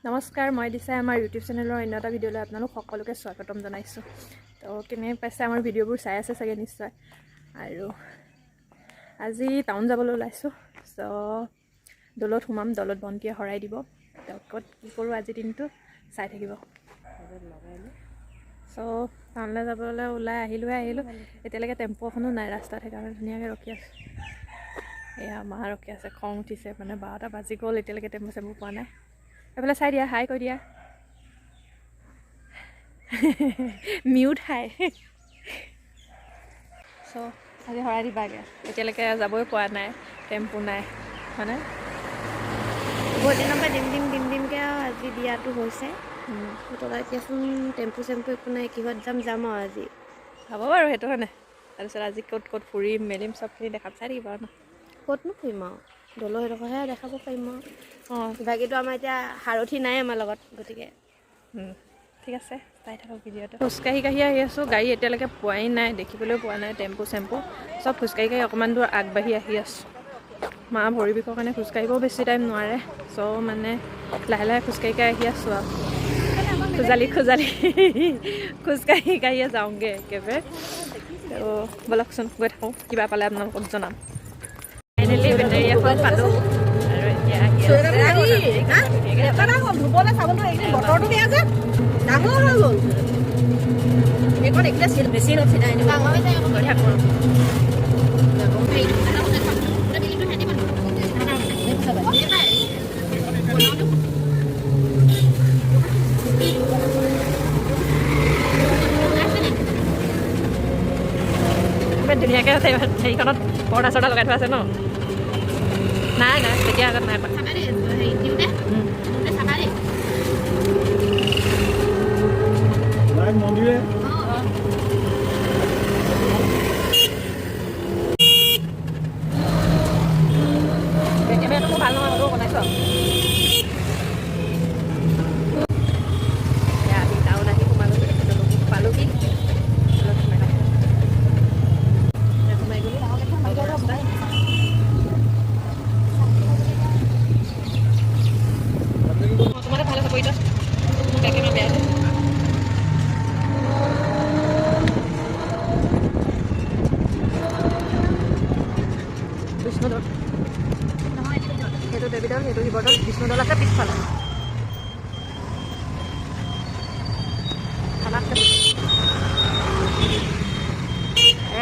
নমস্কাৰ, মই দিছাই আমাৰ ইউটিউব চেনেলৰ অন্য এটা ভিডিঅ'লৈ আপোনালোক সকলোকে স্বাগতম জনাইছোঁ। তো কেনে পাইছে আমাৰ ভিডিঅ'বোৰ চাই আছে চাগে নিশ্চয়। আৰু আজি টাউন যাবলৈ ওলাইছোঁ। চ' দলত সোমাম, দলত বন্তিয়ে শৰাই দিব। তো ক'ত কি কৰোঁ আজি দিনটো চাই থাকিব। চ' টাউনলৈ যাবলৈ ওলাই আহিলোঁ। এতিয়ালৈকে টেম্পু এখনো নাই ৰাস্তাত, সেইকাৰণে ধুনীয়াকৈ ৰখি আছোঁ। এয়া মা ৰখি আছে, খং উঠিছে, মানে 12টা বাজি গ'ল, এতিয়ালৈকে টেম্পু চেম্পু পোৱা নাই। এইফালে চাই দিয়া, হাই কৈ দিয়া, মিউট হাই। চ' আজি শৰাই দিবাগৈ, এতিয়ালৈকে যাবই পৰা নাই, টেম্পু নাই। হয়নে? বহুত দিনৰ পৰা দিম দিম দিম দিমকৈ আৰু আজি দিয়াটো হৈছে। এতিয়াচোন টেম্পু চেম্পু একো নাই, কিহত যাম যাম আৰু আজি। হ'ব বাৰু সেইটো হয়নে। তাৰপিছত আজি ক'ত ক'ত ফুৰিম মেলিম চবখিনি দেখাম, চাই থাকিব আৰু ন। ক'তনো ফুৰিম আৰু, দলৰ সেইডোখৰহে দেখাব পাৰিম আৰু। অঁ, বাকীতো আমাৰ এতিয়া সাৰথি নাই আমাৰ লগত, গতিকে ঠিক আছে, চাই থাকক ভিডিঅ'টো। খোজকাঢ়ি কাঢ়ি আহি আছোঁ, গাড়ী এতিয়ালৈকে পোৱাই নাই, দেখিবলৈও পোৱা নাই টেম্পু চেম্পু চব। খোজকাঢ়ি কাঢ়ি অকণমান দূৰ আগবাঢ়ি আহি আছোঁ। মা ভৰি বিষৰ কাৰণে খোজকাঢ়িবও বেছি টাইম নোৱাৰে। চ' মানে লাহে লাহে খোজকাঢ়ি কাঢ়ি আহি আছোঁ আৰু খোজালি খোজালি খোজকাঢ়ি কাঢ়িয়ে যাওঁগৈ একেবাৰে। ত' ব'লকচোন গৈ থাকোঁ, কিবা পালে আপোনালোকক জনাম। ফাইনেলি বেটাৰী এখন পালোঁ আৰু এতিয়া আহি গৈ থাকোঁ। ইমান ধুনীয়াকৈ আছে, হেৰিখনত পৰ্দা চৰ্দা লগাই থোৱা আছে ন? নাই নাই, তেতিয়া আগত নাই পোৱা। কেমেৰাটো মোৰ ভাল নহয়, হ'লেও বনাইছোঁ আৰু। এতিয়া আমি টাউন আহি সোমালোহি, পালোহি। সোমাই গ'লো ৰাস্তা। তোমালে ভাল আছে পৰি মোৰ বেক কেমেৰা বেয়া যে। বিষ্ণুদৌল, সেইটো দেৱীদৌল, সেইটো শিৱদৌল, বিষ্ণুদৌল আছে পিছফালে।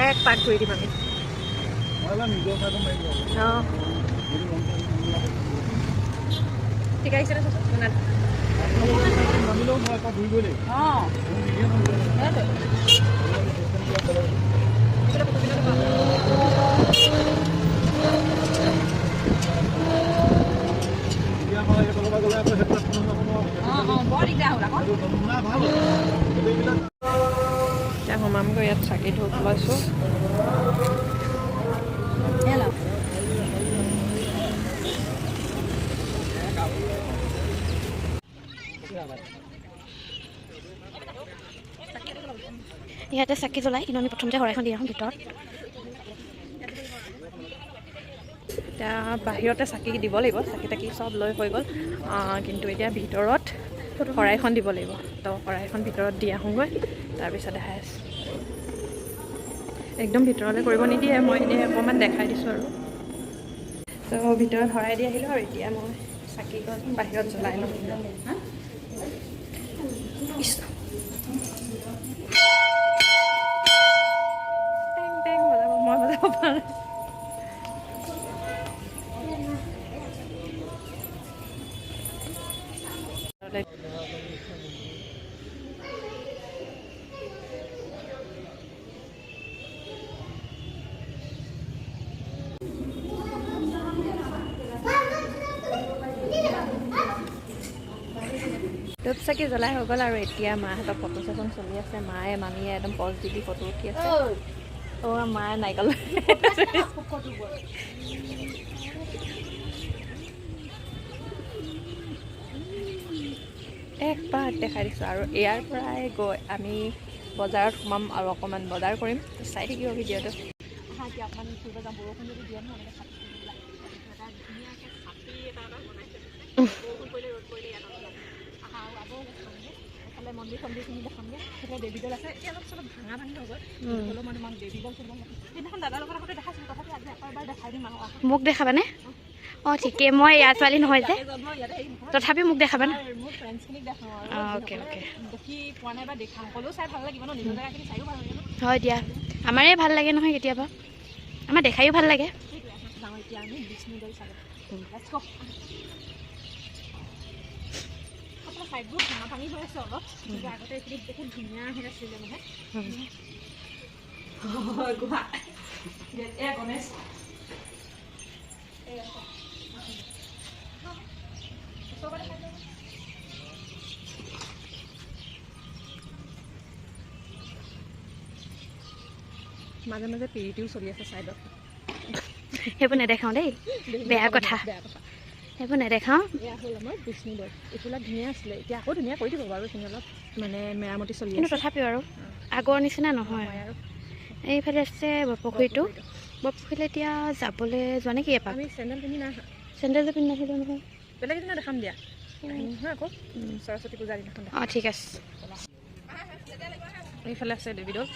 এক পাক ঘূৰি দিম আমি। অঁ, ঠিক আহিছে নে চাচোন? অঁ, এতিয়া সোমামগৈ, ইয়াত চাকি ধূপ লৈছোঁ। ইয়াতে চাকি জ্বলাই, কিন্তু আমি প্ৰথমতে শৰাইখন দি আহোঁ ভিতৰত। এতিয়া বাহিৰতে চাকি দিব লাগিব, চাকি তাকি চব লৈ হৈ গ'ল, কিন্তু এতিয়া ভিতৰত শৰাইখন দিব লাগিব। তো শৰাইখন ভিতৰত দি আহোঁগৈ, তাৰপিছত দেখাই আছোঁ। একদম ভিতৰলৈ কৰিব নিদিয়ে, মই এনেই অকণমান দেখাই দিছোঁ আৰু। তো ভিতৰত শৰাই দি আহিলোঁ আৰু এতিয়া মই চাকিখন বাহিৰত জ্বলাই ল'ম। টেং টেং বজাব, মই বজাব পৰা নাই। ধূপ চাকি জ্বলাই হৈ গ'ল আৰু এতিয়া মাহঁতৰ ফটো চেচন চলি আছে। মায়ে মামীয়ে একদম পজ দি দি ফটো উঠি আছে। অঁ, মায়ে নাৰিকল এক পাক দেখাই দিছোঁ। আৰু ইয়াৰ পৰাই গৈ আমি বজাৰত সোমাম আৰু অকণমান বজাৰ কৰিম। চাই থাকিব ভিডিঅ'টো। এতিয়া অকণমান ফুৰিব যাম, বৰষুণ যদি দিয়ে নহয় এনেকৈ ধুনীয়াকৈ ছাতি এটা এটা বনাইছে, বৰষুণ পৰিলে ৰ'দ পৰিলে ইয়াত মন্দিৰ চন্দিৰখিনি দেখামগৈ। সেইফালে দেৱী দৌল আছে, এতিয়া অলপ চলপ ভাঙা ভাঙি হৈ গ'ল। হ'লেও মই তোমাক দেৱী দৌল চদৌল সেইদিনাখন দাদাৰ লগত আহোঁতে দেখাইছিলোঁ, তথাপি আজি আকৌ এবাৰ দেখাই দিম আৰু। মোক দেখাবানে? অঁ ঠিকেই, মই ইয়াৰ ছোৱালী নহয় যে, ইয়াতে জন্ম, ইয়াতে হেৰি নহয়। তথাপি মোক দেখাবা ন? মোৰ ফ্ৰেণ্ডছখিনিক দেখাওঁ আৰু। অঁ, অ'কে অ'কে। দেখি পোৱা নাই বা দেখা সকলেও চাই ভাল লাগিব ন, নিজৰ জেগাখিনি চায়ো ভাল লাগে ন। হয় দিয়া, আমাৰে ভাল লাগে নহয় কেতিয়াবা, আমাৰ দেখায়ো ভাল লাগে। সেইটোৱে যাওঁ এতিয়া আমি বিষ্ণু দৌল চাব। Let's go। আপোনাৰ ছাইডবোৰ ভাঙা ভাঙি হৈ আছে অলপ, কিন্তু আগতে এইখিনি বহুত ধুনীয়া হৈ আছিলে। মানে গুহা, এয়া গণেশ। এয়া ওচৰৰ পৰা দেখাই দিয়ক। মাজে মাজে পিৰিতিও চলি আছে ছাইডত। সেইবোৰ নেদেখাওঁ দেই, বেয়া কথা। বেয়া কথা। সেইবোৰ নেদেখাওঁ। এয়া হ'ল আমাৰ বিষ্ণু দৌল। এইবিলাক ধুনীয়া আছিলে, এতিয়া আকৌ ধুনীয়া কৰি দিব বাৰু। এইখিনি অলপ মানে মেৰামতি চলি কিন্তু আছে। তথাপিও আৰু আগৰ নিচিনা নহয়। নহয় আৰু। এইফালে আছে বৰপুখুৰীটো। বৰপুখুৰীলৈ এতিয়া যাবলৈ যোৱা নেকি এপাক? আমি চেণ্ডেল পিন্ধি নাই অহা। চেণ্ডেলযোৰ পিন্ধি নাহিলোঁ নহয়। বেলেগ এদিনা দেখাম দিয়া। আহিম নহয় আকৌ সৰস্বতী পূজাৰ দিনাখন দেখাম। অঁ, ঠিক আছে। এইফালে আছে দেৱী দৌল।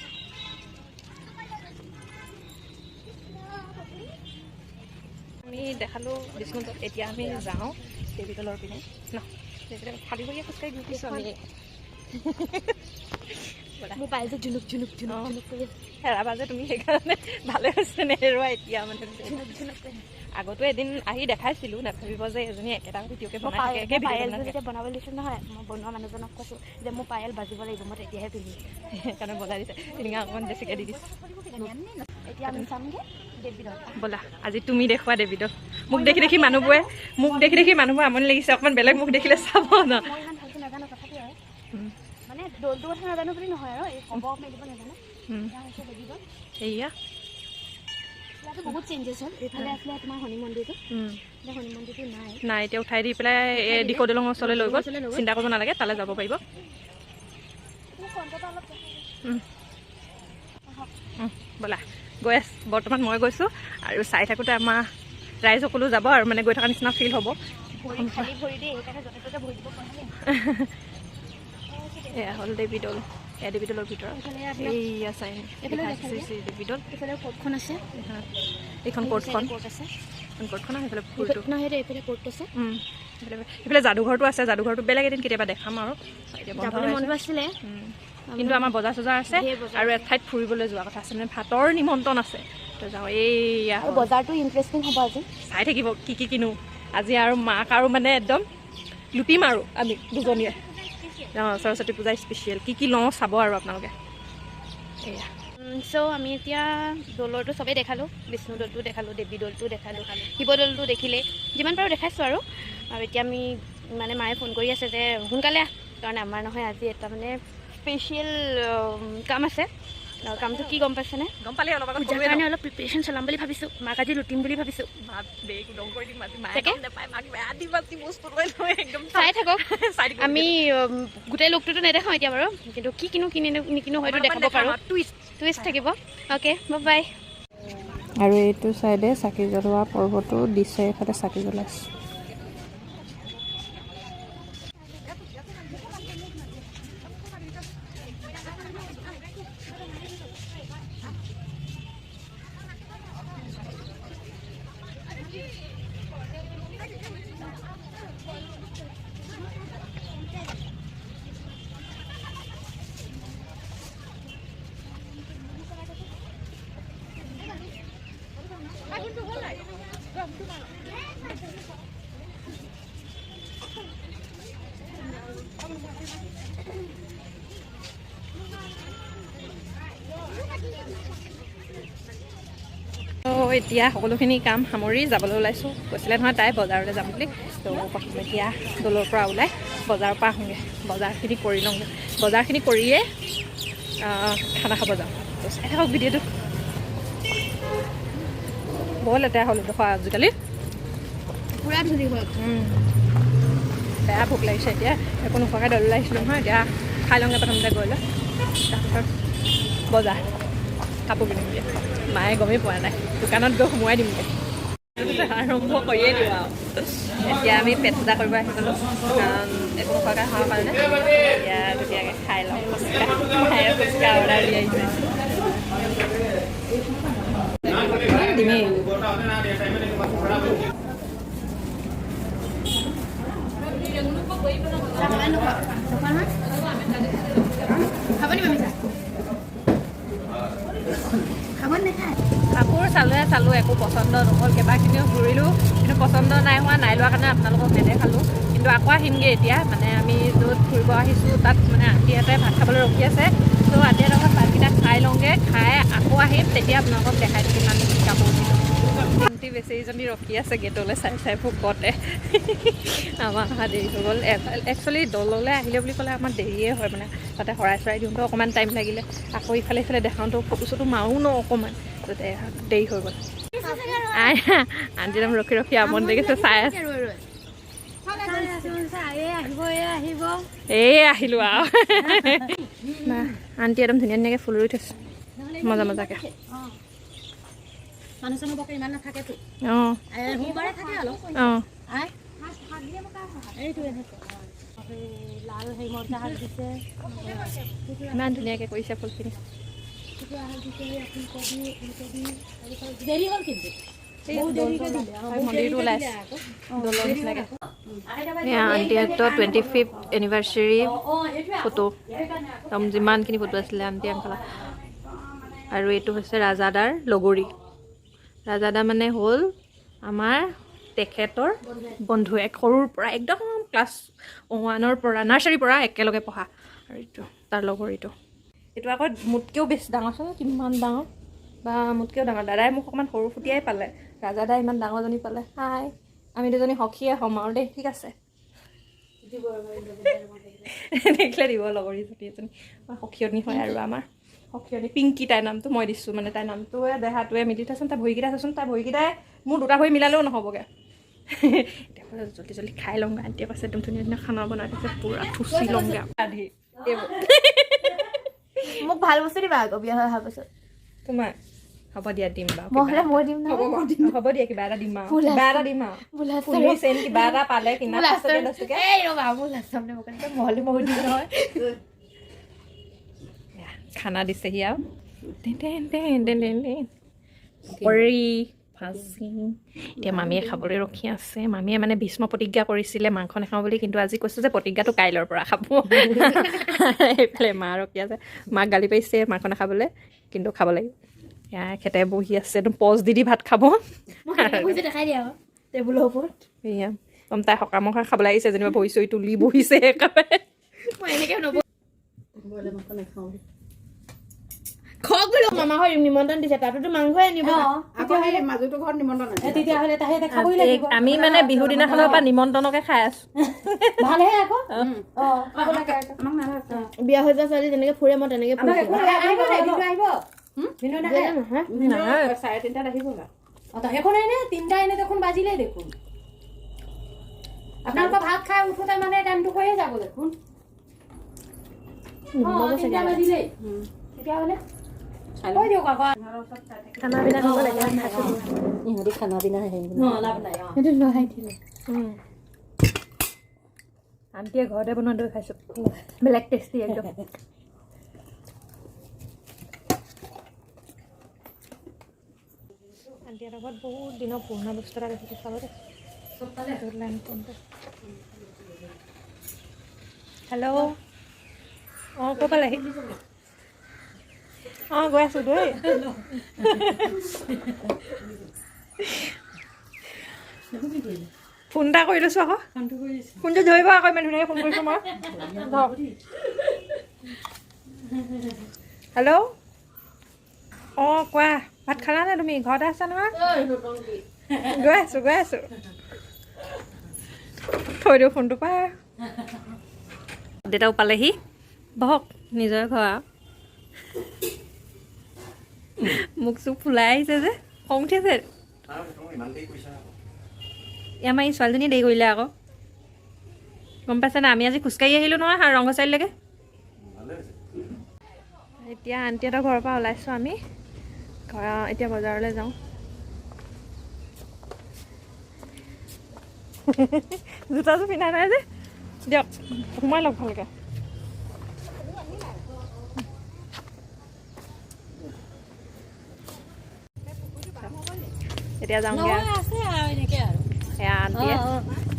আমি দেখালোঁ বিষ্ণু দৌল, এতিয়া আমি যাওঁ দেৱী দৌলৰ পিনে ন। দেৱী দৌল খালী ভৰিয়ে খোজকাঢ়ি ঘূৰি ফুৰিছোঁ আমি। ব'লা। মোৰ পায়েলটো জুনুক জুনুক জুনুক জুনুক কৰি আছে। হেৰাবা যে তুমি, সেইকাৰণে ভালে হৈছে নেহেৰুৱা এতিয়া মানে। জুনুক জুনুক কৰি আছে। আগতো এদিন আহি দেখাইছিলোঁ, নাভাবিব যে এজনী একেটা ভিডিঅ'কে মই বনাই থাকে, পায়েল একে মই ভিডিঅ' বনাই পায়েলযোৰ থাকে। যেতিয়া বনাব দিছিলোঁ নহয়, মই বনোৱা মানুহজনক কৈছোঁ যে মোৰ পায়েল বাজিব লাগিব, মই তেতিয়াহে পিন্ধিম। সেইকাৰণে বজাই দিছে, টিলিঙা অকণমান বেছিকৈ দি দিছে। এতিয়া আমি চামগৈ দেৱী দৌল। ব'লা, আজি তুমি দেখুওৱা দেৱী দৌল। মোক দেখি দেখি মানুহবোৰে আমনি লাগিছে, অকণমান বেলেগ মুখ দেখিলে চাব ন। মই ইমান ভালকৈ নাজানো, তথাপি আৰু মানে দৌলটোৰ কথা নাজানো বুলি নহয় আৰু এই ক'ব মেলিব নাজানো। এয়া হৈছে দেৱী দৌল। এয়া। ইয়াতো বহুত চেঞ্জেছ হ'ল। এইফালে আছিলে তোমাৰ শনি মন্দিৰটো, এতিয়া শনি মন্দিৰটো নাই। নাই, এতিয়া উঠাই দি পেলাই এই দিখৌ দলঙৰ ওচৰলৈ লৈ গ'ল। চিন্তা কৰিব নালাগে, তালৈ যাব পাৰিব। তুমি ফ্ৰণ্টৰ পৰা অলপ দেখাই দিয়া। ব'লা, গৈ আছো। বৰ্তমান মই গৈছোঁ আৰু চাই থাকোঁতে আমাৰ ৰাইজসকলো যাব আৰু মানে গৈ থকা নিচিনা ফিল হ'ব। ভৰি খালী ভৰি দেই, সেইকাৰণে য'তে ত'তে ভৰি দিব পৰা নাই। এয়া হ'ল দেৱী দৌল। এয়া দেৱী দৌলৰ ভিতৰত। এইফালে আপোনাৰ এইয়া চাই এইফালে লিখা দেখাই আছে দিয়া। শ্ৰী দেৱী দৌল। এইফালে কোৰ্টখন আছে। এইখন কোৰ্টখন। কোৰ্ট আছে। এইখন কোৰ্টখন আৰু সেইফালে পুখুৰীটো। নহয়, সেইটো এইফালে কোৰ্ট আছে। সেইফালে যাদুঘৰটো আছে। যাদুঘৰটো বেলেগ এদিন কেতিয়াবা দেখাম আৰু এতিয়া বন্ধ যাবলৈ হৈ মনটো আছে। আছিলে। কিন্তু আমাৰ বজাৰ চজাৰ আছে। ধেৰ বজাৰ আৰু আছে। এঠাইত ফুৰিবলৈ যোৱা কথা আছে, মানে ভাতৰ নিমন্ত্ৰণ আছে, তো যাওঁ। এইয়া আৰু হ'ল। বজাৰটো ইণ্টাৰেষ্টিং হ'ব আজি। চাই থাকিব কি কি কিনো আজি আৰু মাক আৰু মানে একদম লুটিম আৰু আমি দুজনীয়ে। অঁ, সৰস্বতী পূজা স্পেচিয়েল কি কি লওঁ চাব আৰু আপোনালোকে। এয়া। চ' আমি এতিয়া দৌলৰটো চবেই দেখালোঁ, বিষ্ণু দৌলটো দেখালোঁ, দেৱী দৌলটো দেখালোঁ, শিৱ দৌলটো দেখিলে, যিমান পাৰোঁ দেখাইছোঁ আৰু। আৰু এতিয়া আমি মানে মায়ে ফোন কৰি আছে যে সোনকালে আহ, কাৰণ আমাৰ নহয় আজি এটা মানে স্পেচিয়েল কাম আছে। আৰু কামটো কি গম পাইছেনে? গম পালে অলপ আগত পূজাৰ ক'লোৱে ন। কাৰণে অলপ প্ৰিপেৰেশ্যন চলাম বুলি ভাবিছোঁ, মাক আজি লুটিম বুলি ভাবিছোঁ। মাক বেগ উদং কৰি দিম আজি, মায়ে তাকে। গম নাপায়। মাক বেয়া দিম আজি, বস্তু লৈ লৈ একদম। চাই থাকক। চাই থাকিব। আমি গোটেই লোকটোতো নেদেখাওঁ এতিয়া বাৰু, কিন্তু কি কিনো কিনি নিকিনো হয়তো দেখাব পাৰোঁ। টুইষ্ট। টুইষ্ট থাকিব। অ'কে, বাই। আৰু এইটো চাইডে চাকি জ্বলোৱা পৰ্বটো দিছে, এইফালে চাকি জ্বলাইছে। তো এতিয়া সকলোখিনি কাম সামৰি যাবলৈ ওলাইছোঁ। কৈছিলে নহয় তাই বজাৰলৈ যাম বুলি, তো প্ৰথমে এতিয়া দৌলৰ পৰা ওলাই বজাৰৰ পৰা আহোঁগৈ, বজাৰখিনি কৰি লওঁগৈ। বজাৰখিনি কৰিয়ে খানা খাব যাম। তো চাই থাকক ভিডিঅ'টো। বৰ লেতেৰা হ'ল এইডোখৰ আজিকালি। পূৰা ধূলি হ'ল। বেয়া ভোক লাগিছে এতিয়া। একো নোখোৱাকৈ দৌললৈ আহিছিলোঁ নহয়, এতিয়া খাই লওঁগৈ প্ৰথমতে গৈ লৈ, তাৰপিছত বজাৰ কাপোৰ কিনিমগৈ। মায়ে গমেই পোৱা নাই, দোকানত গৈ সোমোৱাই দিমগৈ। আৰম্ভ কৰিয়ে দিওঁ আৰু। এতিয়া আমি পেট পূজা কৰিব আহি গ'লোঁ, কাৰণ একো নোখোৱাকৈ হোৱাৰ কাৰণে। এতিয়া ধুনীয়াকৈ খাই লওঁ ফুচকা। মায়ে ফুচকা অৰ্ডাৰ দি আহিছে। দিমেই। কাপোৰ চালোহে চালোঁ, একো পচন্দ নহ'ল। কেইবাখিনিও ঘূৰিলোঁ, কিন্তু পচন্দ নাই হোৱা। নাই লোৱা কাৰণে আপোনালোকক নেদেখালোঁ, কিন্তু আকৌ আহিমগৈ। এতিয়া মানে আমি য'ত ফুৰিব আহিছোঁ, তাত মানে আণ্টিহঁতে ভাত খাবলৈ ৰখি আছে। ত' আণ্টিহঁতৰ ঘৰত ভাতকেইটা খাই লওঁগৈ, খাই আকৌ আহিম, তেতিয়া আপোনালোকক দেখাই থাকিম আমি কি কাপোৰ কিনো। আণ্টি বেচেৰীজনী ৰখি আছে গেটলৈ চাই চাই ভোকতে। আমাৰ অহা দেৰি হৈ গ'ল। একচুৱেলি দললৈ আহিলে বুলি ক'লে আমাৰ দেৰিয়ে হয়, মানে তাতে শৰাই চৰাই দিওঁতেও অকণমান টাইম লাগিলে, আকৌ ইফালে ইফালে দেখাওঁতেও ফটো চটো মাৰোঁ ন অকণমান, তাতে দেৰি হৈ গ'ল। আণ্টি একদম ৰখি ৰখি আমনি লাগিছে, চাই আছে। এই আহিলোঁ আৰু। আণ্টি একদম ধুনীয়া ধুনীয়াকৈ ফুল ৰুই থৈছে, মজা মজাকৈ। অঁ অঁ, ইমান ধুনীয়াকৈ কৰিছে ফুলখিনি। মন্দিৰটো ওলাইছে দলৰ নিচিনাকৈ। আণ্টিহঁতৰ 25th anniversary photo, একদম যিমানখিনি ফটো আছিলে আণ্টি আংকলা। আৰু এইটো হৈছে ৰাজাদাৰ লগৰী। ৰাজাদা মানে হ'ল আমাৰ তেখেতৰ বন্ধু, এক সৰুৰ পৰা, একদম ক্লাছ 1ৰ পৰা, নাৰ্চাৰীৰ পৰা একেলগে পঢ়া। আৰু এইটো তাৰ লগৰীটো। এইটো আকৌ মোতকৈও বেছি ডাঙৰ। চোন কিমান ডাঙৰ বা, মোতকৈও ডাঙৰ। দাদাই মোক অকণমান সৰু ফুটিয়াই পালে, ৰাজাদাই ইমান ডাঙৰজনী পালে। হাই, আমি দুজনী সখীয়ে হ'ম আৰু দেই, ঠিক আছে? দেখিলে দিব। লগৰীজনী এজনী সখীয়নী হয়, আৰু আমাৰ সখীয়নী পিংকি। তাইৰ নামটো মই দিছোঁ, মানে তাইৰ নামটোৱে দেহাটোৱে মিলি। থাচোন, তাই ভৰিকেইটা চাচোন, তাই ভৰিকেইটাই মোৰ দুটা ভৰি মিলালেও নহ'বগৈ। এতিয়া জল্দি জল্দি খাই লওঁগৈ। আণ্টিয়ে কৈছে একদম ধুনীয়া ধুনীয়া খানা বনাই থৈছে, পূৰা থুচি লওঁগৈ আধি। মোক ভাল বস্তু দিবা আকৌ বিয়া হৈ অহাৰ পাছত। তোমাৰ হ'ব দিয়া, দিম বাৰু। মই হ'লে মই দিম নহয়। হ'ব দিয়া, কিবা এটা দিম আৰু, কিবা এটা দিম আৰু। ফুলো চেন কিবা এটা পালে কিনা। নহয়, খানা দিছেহি আৰু পকৰি, ভাজি। এতিয়া মামীয়ে খাবলৈ ৰখি আছে। মামীয়ে মানে ভীষ্ম প্ৰতিজ্ঞা কৰিছিলে মাংস নাখাওঁ বুলি, কিন্তু আজি কৈছোঁ যে প্ৰতিজ্ঞাটো কাইলৈৰ পৰা খাব। এইফালে মা ৰখি আছে, মাক গালি পাৰিছে মাংস নাখাবলৈ, কিন্তু খাব লাগিব। এখেতে বহি আছে, একদম পজ দি দি ভাত খাব। টেবুলৰ ওপৰত। এয়া একদম তাই সকামৰ খাবলৈ আহিছে যেনিবা, ভৰি চৰি তুলি বহিছে একেবাৰে। মই এনেকৈ নিমন্ত্ৰণ দিছে, তাতোতো মাংসই আনিব। আমি মানে বিহু দিনাখনৰ পৰা নিমন্ত্ৰণকে খাই আছো। বিয়া হৈ যোৱা ছোৱালী যেনেকে ফুৰে, মই তেনেকে। তিনিটা এনে দেখোন বাজিলেই দেখোন। আপোনালোকৰ ভাত খাই উঠোতে মানে টাইমটো হৈয়ে যাব দেখোন। তিনিটা বাজিলেই তেতিয়াহ'লে। খানা পিনা খাব লাগে। ইহঁতি খানা পিনা। সেইটো লগাই দিলে। আণ্টিয়ে ঘৰতে বনোৱা দৈ খাইছোঁ, বেলেগ টেষ্টি একদম। আণ্টিহঁতৰ ঘৰত বহুত দিনৰ পুৰণা বস্তু এটা দেখিছোঁ, চাব দেই। হেল্ল', অঁ, ক'ৰ পালেহি? অঁ, গৈ আছোঁ দেই। ফোন এটা কৰি লৈছোঁ আকৌ, ফোনটো ধৰিব আকৌ। ইমান ধুনীয়াকৈ ফোন কৰিছোঁ মই। হেল্ল', অঁ, কোৱা, ভাত খালা নে? তুমি ঘৰতে আছা নহয়? গৈ আছোঁ, গৈ আছোঁ। থৈ দিওঁ ফোনটো পাই। দেউতাও পালেহি, বহক, নিজৰ ঘৰ আৰু। মোক চোক ফুলাই আহিছে যে খং উঠি আছে। আমাৰ এই ছোৱালীজনী দেৰি কৰিলে আকৌ, গম পাইছে না? আমি আজি খোজকাঢ়ি আহিলোঁ নহয় ৰংঘৰ চাৰিআলিলৈকে। এতিয়া আণ্টিহঁতৰ ঘৰৰ পৰা ওলাইছোঁ আমি ঘৰ, এতিয়া বজাৰলৈ যাওঁ। জোতাযোৰ পিন্ধা নাই যে। দিয়ক, সোমাই লওক ভালকৈ। এতিয়া যাওঁগৈ। এয়া আণ্টিয়ে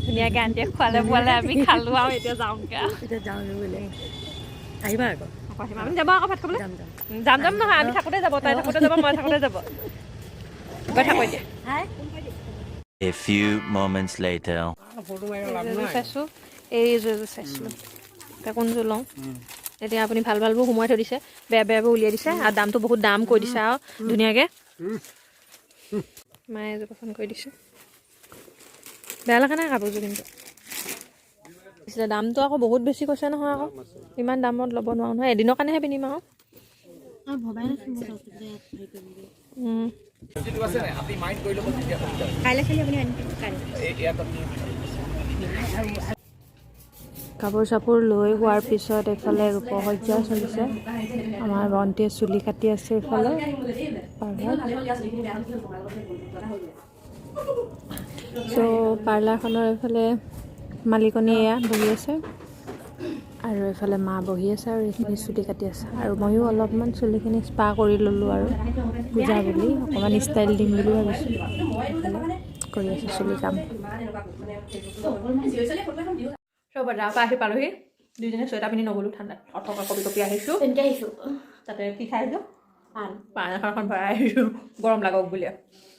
ধুনীয়াকৈ, আণ্টিয়ে খোৱালে বোৱালে, আমি খালোঁ আৰু এতিয়া যাওঁগৈ। এতিয়া যাওঁ বোলে, আহিবা আকৌ। আকৌ আহিম। আপুনি যাব আকৌ ভাত খাবলৈ? যাম, যাম। যাম যাম নহয়, আমি থাকোঁতে যাব, তাই থাকোঁতে যাব, মই থাকোঁতে যাব। গৈ থাকোঁ এতিয়া। A few moments later. এইযোৰ চাইছোঁ, এইযোৰ, এযোৰ চাইছিলোঁ। এতিয়া কোনযোৰ লওঁ? এতিয়া আপুনি ভাল ভালবোৰ সোমোৱাই থৈ দিছে, বেয়া বেয়াবোৰ উলিয়াই দিছে আৰু দামটো বহুত দাম কৈ দিছে। আৰু ধুনীয়াকৈ মায়ে এযোৰ পচন্দ কৰি দিছে। বেয়া লগা নাই কাপোৰযোৰ, কিন্তু পিছে দামটো আকৌ বহুত বেছি কৈছে নহয়। আকৌ ইমান দামত ল'ব নোৱাৰোঁ নহয়, এদিনৰ কাৰণেহে পিন্ধিম আৰু। ভবাই নাছিলো মই সৰস্বতী পূজা ইয়াত হেৰি কৰিম বুলি। কাইলৈ খালি আপুনি আনি দিব কাইলৈ। কাপোৰ চাপোৰ লৈ হোৱাৰ পিছত এইফালে ৰূপসজ্জা চলিছে। আমাৰ ভণ্টিয়ে চুলি কাটি আছে এইফালে পাৰ্লাৰত। চ' পাৰ্লাৰখনৰ এইফালে মালিকনী এয়া বহি আছে আৰু এইফালে মা বহি আছে আৰু এইখিনি চুলি কাটি আছে। আৰু ময়ো অলপমান চুলিখিনি স্পা কৰি ল'লোঁ আৰু পূজা বুলি অকণমান ষ্টাইল দিম বুলি ভাবিছোঁ। এইফালে কৰি আছে চুলি কাম। চব বজাৰৰ পৰা আহি পালোহি। দুইজনে চুৱেটাৰ পিন্ধি নগ'লোঁ, ঠাণ্ডাত অথকা কপি কপি আহিছোঁ। তেনেকৈ আহিছোঁ। তাতে কি খাই আহিছোঁ? পাণ। পাণ এখন এখন ভৰাই আহিছোঁ গৰম লাগক বুলি।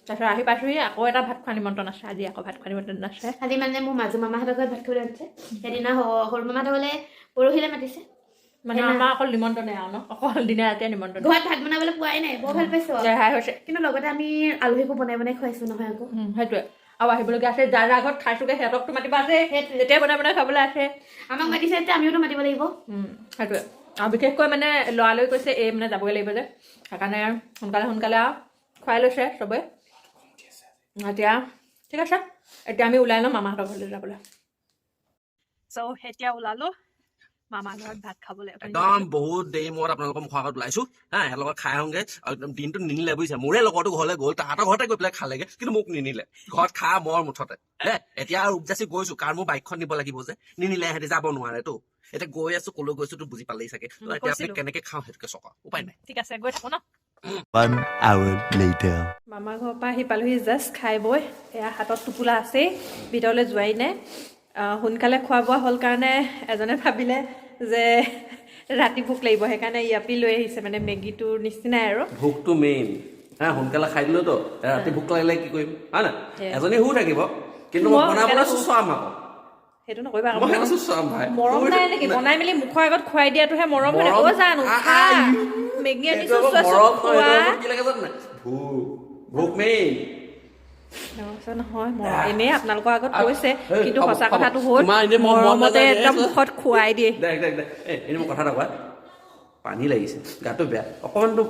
তাৰপিছত আহি পাইছোহি, আকৌ এটা ভাত খোৱা নিমন্ত্ৰণ আছে আজি। আকৌ ভাত খোৱা নিমন্ত্ৰণ আছে। আজি মানে মোৰ মাজু মামাহঁতৰ ঘৰত ভাত খাবলৈ মাতিছে। সেইদিনা সৰু মামাহঁতৰ ঘৰলৈ পৰহিলৈ মাতিছে। মানে আমাৰ অকল নিমন্ত্ৰণে আৰু ন, অকল দিনে ৰাতিয়ে নিমন্ত্ৰণ। ঘৰত ভাত বনাবলৈ পোৱাই নাই, বৰ ভাল পাইছোঁ আৰু। ৰেহাই হৈছে। কিন্তু লগতে আমি আলহীকো বনাই বনাই খুৱাইছোঁ নহয় আকৌ। সেইটোৱে আৰু আহিবলগীয়া আছে। যাৰ যাৰ ঘৰত খাইছোগে, সিহঁতকতো মাতিব আছে, তেতিয়াই বনাই বনাই খাবলৈ আছে। আমাক মাতিছে যেতিয়া আমিওতো মাতিব লাগিব। সেইটোৱে আৰু বিশেষকৈ মানে লৰালৰি কৈছে এই, মানে যাবই লাগিব যে, সেইকাৰণে সোনকালে সোনকালে আৰু খুৱাই লৈছে চবে। এতিয়া ঠিক আছে, এতিয়া আমি ওলাই লওঁ মামাহঁতৰ ঘৰলৈ যাবলৈ। চ' এতিয়া ওলালো মামা ঘৰত ভাত খাবলৈ। একদম বহুত দেৰি মূৰত আপোনালোকৰ মুখৰ আগত ওলাইছো। হা, সিহঁতৰ লগত খাই আহোঁগে। আৰু একদম দিনটো নিনিলে বুজিছে। মোৰে লগৰটো ঘৰলৈ গ'ল, তাহাঁতৰ ঘৰতে গৈ পেলাই খালেগে, কিন্তু মোক নিনিলে। ঘৰত খা মৰ মুঠতে দে। এতিয়া আৰু উপযাচি গৈছো, কাৰণ মোৰ বাইকখন নিব লাগিব যে, নিনিলে সিহঁতি যাব নোৱাৰেতো। এতিয়া গৈ আছো, কলৈ গৈছো তো বুজি পালেই চাগে। তো এতিয়া আপুনি কৈছিলো। কেনেকে খাওঁ সেইটোকে চক, উপায় নাই। ঠিক আছে, গৈ থাকো ন। One hour later. মামা ঘৰৰ পৰা আহি পালোহি জাষ্ট খাই বৈ। এয়া হাতত টোপোলা আছেই, ভিতৰলৈ যোৱাই নাই। সোনকালে খোৱা বোৱা হ'ল কাৰণে এজনে ভাবিলে যে ৰাতি ভোক লাগিব, সেইকাৰণে ইয়াপি লৈ আহিছে, মানে মেগীটোৰ নিচিনাই আৰু। ভোকটো মেইন। হা, সোনকালে খাই দিলো তো ৰাতি ভোক লাগিলে কি কৰিম, হয় নাই? এজনী শুই থাকিব, কিন্তু মই মই বনাবলৈ সোনকালে চুচুৱাম আকৌ। সেইটো নকৰিবা আকৌ। মই সেইটো চুচুৱাম ভাই। মৰম নাই নেকি? বনাই মেলি মুখৰ আগত খুৱাই দিয়াটোহে মৰম হয়। অ জান, উঠা, মেগী সেইটো আনিছো, আকৌ চোৱাচোন, মৰম নহয়, খোৱা। সেইটো আকৌ কি লাগে জান নাই? ভোক, ভোক মেইন। নহয়, মৰম এনেই আপোনালোকৰ আগত কৈছে, এই, কিন্তু হ'ব, সঁচা হ'ব। কথাটো হ'ল তোমাৰ এনেই মন মৰমতে নাযায়, একদম এই, মুখত খুৱাই দিয়ে। দে দে দে, এই এনেই মোক কথা এটা কোৱা। পানী লাগিছে, গাটো বেয়া অকণমানতো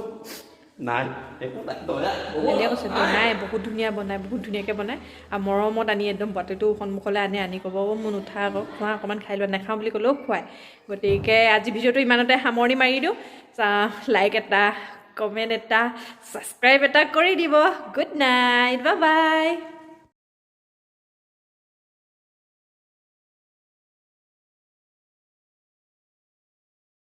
নাই, একো নাই, দয়া। এনেই কৈছে বনাই বহুত ধুনীয়া বনায়, বহুত ধুনীয়াকৈ বনায় আৰু মৰমত আনি একদম বাতিটো সন্মুখলৈ আনি আনি ক'ব, অ' মোৰ নুঠা আকৌ, খোৱা অকণমান, খাই লোৱা। নাখাওঁ বুলি ক'লেও খুৱায়। গতিকে আজি ভিডিঅ'টো ইমানতে সামৰণি মাৰি দিওঁ। লাইক এটা, কমেণ্ট এটা, ছাবস্ক্ৰাইব এটা কৰি দিব। Good night, bye bye.